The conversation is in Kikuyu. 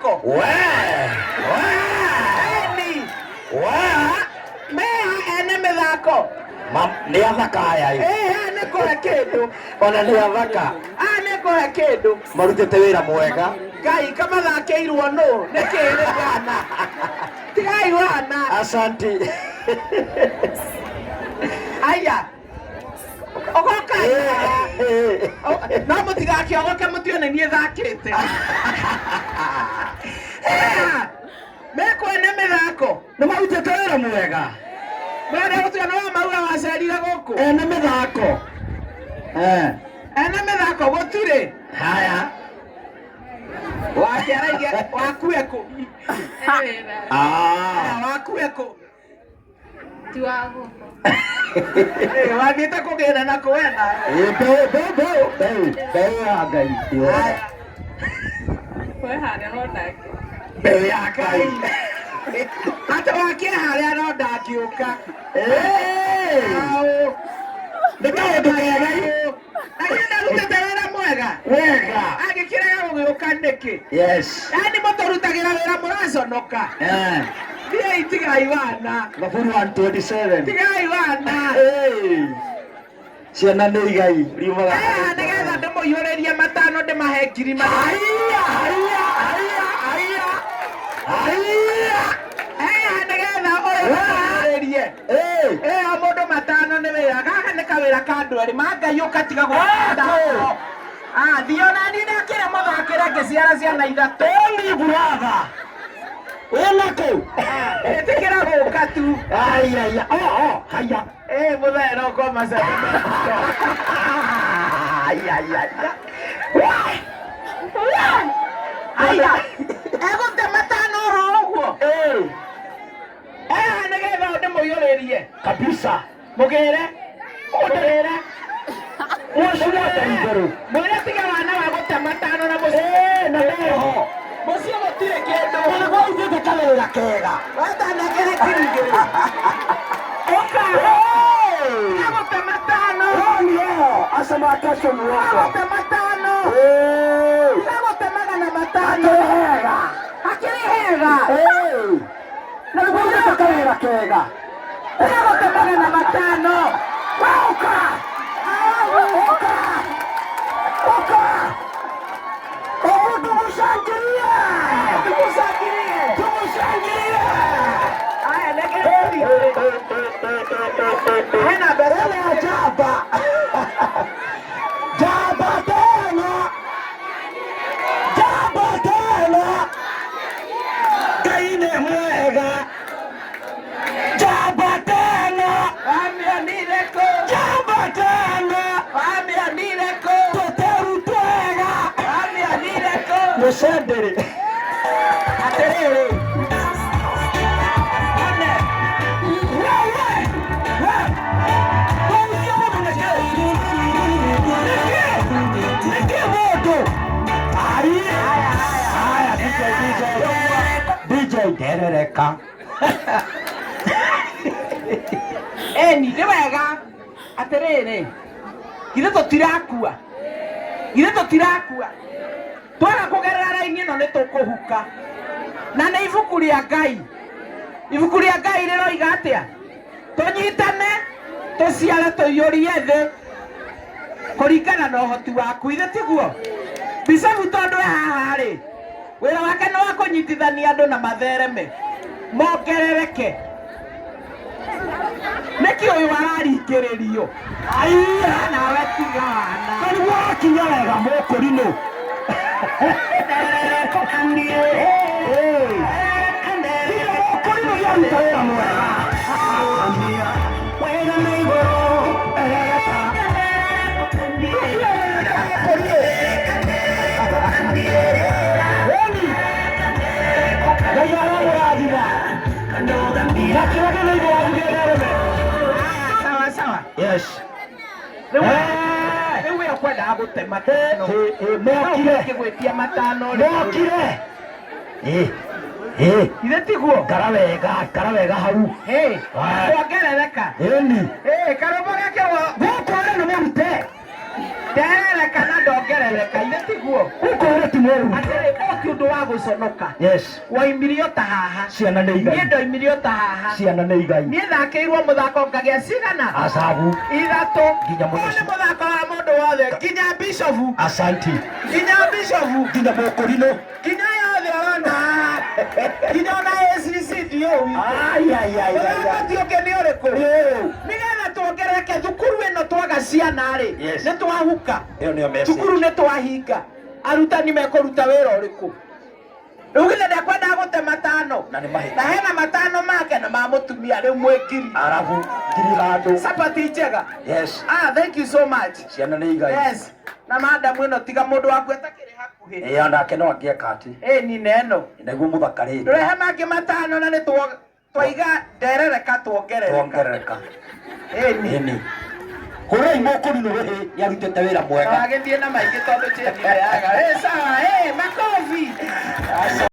Mĩthako. We we. Eni. We. Meha ene mĩthako. Nĩ athaka aya ĩ. Ĩ haha nĩ kũhe kĩndũ. Ona nĩ athaka. Haha nĩ kũhe kĩndũ. Marutĩte wĩra mwega. Ngai kamathakĩirwo nũ nĩkĩ rĩ wana. Tigai wana. Asanti. Aya. Ogoka. No mũtigakĩogoke mũtione niĩ thakĩte. Mekwene mĩthako. Nĩ marutĩte wĩra mwega. Mwene gũtiga no mauga wacerire gũkũ. Ene mĩthako. Eh. Ene mĩthako gũtirĩ. Haya. Wake araige wakue kũ. Ah. Wakue kũ. Ti wa gũkũ. Wathiĩte kũgĩra na kũwena. Mbeũ mbeũ mbeũ mbeũ mbeũ ya Ngai. Haya. We harĩa no ndangĩ. Mbeũ ya Ngai. Hata wakie harĩa no ndangĩũka. Aũ. Nĩ kaũndũ kega. Na niĩ ndarutĩte wĩra mwega. Wega. Angĩkĩrega gũgĩũka nĩkĩ? Yes. Yaani mũtũrutagĩra wĩra mũraconoka. Eh. Thiĩi tigai wana. Thaburi 127. Tigai wana. Hey. Ciana nĩ igai riumaga. Aya nĩgetha ndĩmũiyũrĩrie matano ndĩmahe ngiri magana. Haiya, haiya, haiya, haiya. Haiya. Aya nĩgetha ũyũ ndĩmũiyũrĩrie. Hey. Ĩyo mũndũ matano nĩ wĩra. Gaka nĩ kawĩra ka andũ erĩ. Ma Ngai ũgatiga gũtano. Ah, thiĩ ona niĩ ndakĩrĩ mũthakĩre ngĩciara ciana ithatũ. Tony brother. Wĩna kũ? Ĩtĩkĩra gũka tu. Haiya, haiya. Oh, oh, haiya. Ĩ mũthee no koma Haiya, haiya, haiya. Aya, egũte matano oro ũguo. Eh, Aya nĩgetha ndĩmũiyũrĩrie. kabisa. Mũgĩre. Mũgĩre. Mũciĩ igũrũ. Mwĩre tiga wana wa gũte matano na mũciĩ. Eh, na ndeho. Mũciĩ gũtirĩ kĩndũ. Ona gwaithĩte kawĩra kega. Watanekere ngiri igĩrĩ. Ũka. Tiga gũte matano. Ronio, asema kesho Tiga mwako. gũte matano. Eh, Tiga gũte magana matano. akĩrĩ hega. Hakĩrĩ hega. Eh, na nĩgwaithĩte kawĩra kega. Tiga gũte magana matano. Ũka. Ũka. Ũka. Hebu tumushangilie. Tũmũcangirie. Tumushangilie. Aya, nengere ngiri igĩrĩ. Hena mbeca. Ela jaba. Jaba tena. Jaba tena. Ngai nĩ mwega. Jaba tena. Wamĩonire kũ? Jaba tena. Wamĩonire kũ? Tũteru twega. Wamĩonire kũ? Mũcendere. Atĩrĩrĩ. One. Wewe. We. Tũikie mũndũ nĩkĩ? Nĩkĩ? Nĩkĩ mũndũ? Ai. Haya, DJ, DJ. DJ, nderereka. Eni, nĩ wega. Atĩrĩrĩ. Githĩ tũtirakua? Githĩ tũtirakua? Twaga kũgerera raini ĩno nĩ tũkũhuka. Na nĩ ibuku rĩa Ngai. Ibuku rĩa Ngai rĩroiga atĩa? Tũnyitane, tũciare tũiyũrie thĩ kũringana na ũhoti waku. Ithe tiguo? Bicabu tondũ e haha rĩ, wĩra wake nĩ wa kũnyitithania andũ na mathereme mongerereke. Nĩkĩ ũyũ araringĩrĩrio? Aiya. Nawe tiga wana. Nĩguo wakinya wega mũkũrinũ. Tiga mũkũrinũ nĩaruta wĩra mwega. Wega na igũrũ. Erereka. Eni. Ngai aramũrathima. Na kĩrĩa gĩ thĩinĩ waku gĩthereme. Sawa sawa. Yes. Rĩu Eh. rĩu we ũkwendaga gũte matano. Mokire. Ũkĩgwĩtia matano rĩ. Mokire. Eh. Eh. Ithe tiguo? Ngara wega, ngara wega hau. Hey, Ah. kuongerereka. Eni. Eh, karũmbo gakĩrwo Gũkũ wĩra nĩ mũrute. Nderereka na ndongerereka ithe tiguo. Ũkore ti mũru. Atĩrĩ, ũyũ ti ũndũ wa gũconoka. Yes. Waimirio ta haha. Ciana nĩ Niĩ igai. ndoimirio ta haha. Ciana nĩ igai. Niĩ thakĩirwo mũthako ngagĩa cigana? Acabu. Ithatũ. Nginya Ũyũ nĩ mũtheci. mũthako wa mũndũ wothe, nginya bishofu, Asanti. nginya bishofu, Nginya mũkũrinũ. nginya yothe ũrona haha, nginya ona ACC ndiũĩ. Ai ai ai ai. Mũthako ti ũngĩ nĩ ũrĩkũ? Ĩĩ. Nĩgetha tuongerereke thukuru ĩno twaga ciana rĩ, Yes. nĩ twahuka. Ĩyo nĩyo message. Cukuru nĩ twahinga, arutani mekũruta wĩra ũrĩkũ? Rĩu githĩ ndekwendaga gũte matano? Na nĩ mahĩtia. Na hena matano make na ma mũtumia rĩu mwĩ ngiri. Arabu ngiri handũ. Capati njega. Yes. Ah, thank you so much. Ciana nĩ igai. Yes. Na madamu ĩno tiga mũndũ waku etakĩrĩ hakuhĩ. Ĩĩ onake no angĩeka atĩ. Ĩ ni neno. Nĩguo mũthakarĩte. Ndũrehe mangĩ matano na nĩ twaiga nderereka tuongerereka. Tuongerereka. Ĩ ni. Ĩni. Hũrai mũkũrinũ rĩhĩ nĩarutĩte wĩra mwega. Agĩthiĩ na maingĩ tondũ chenji ndeaga. Ĩ sawa.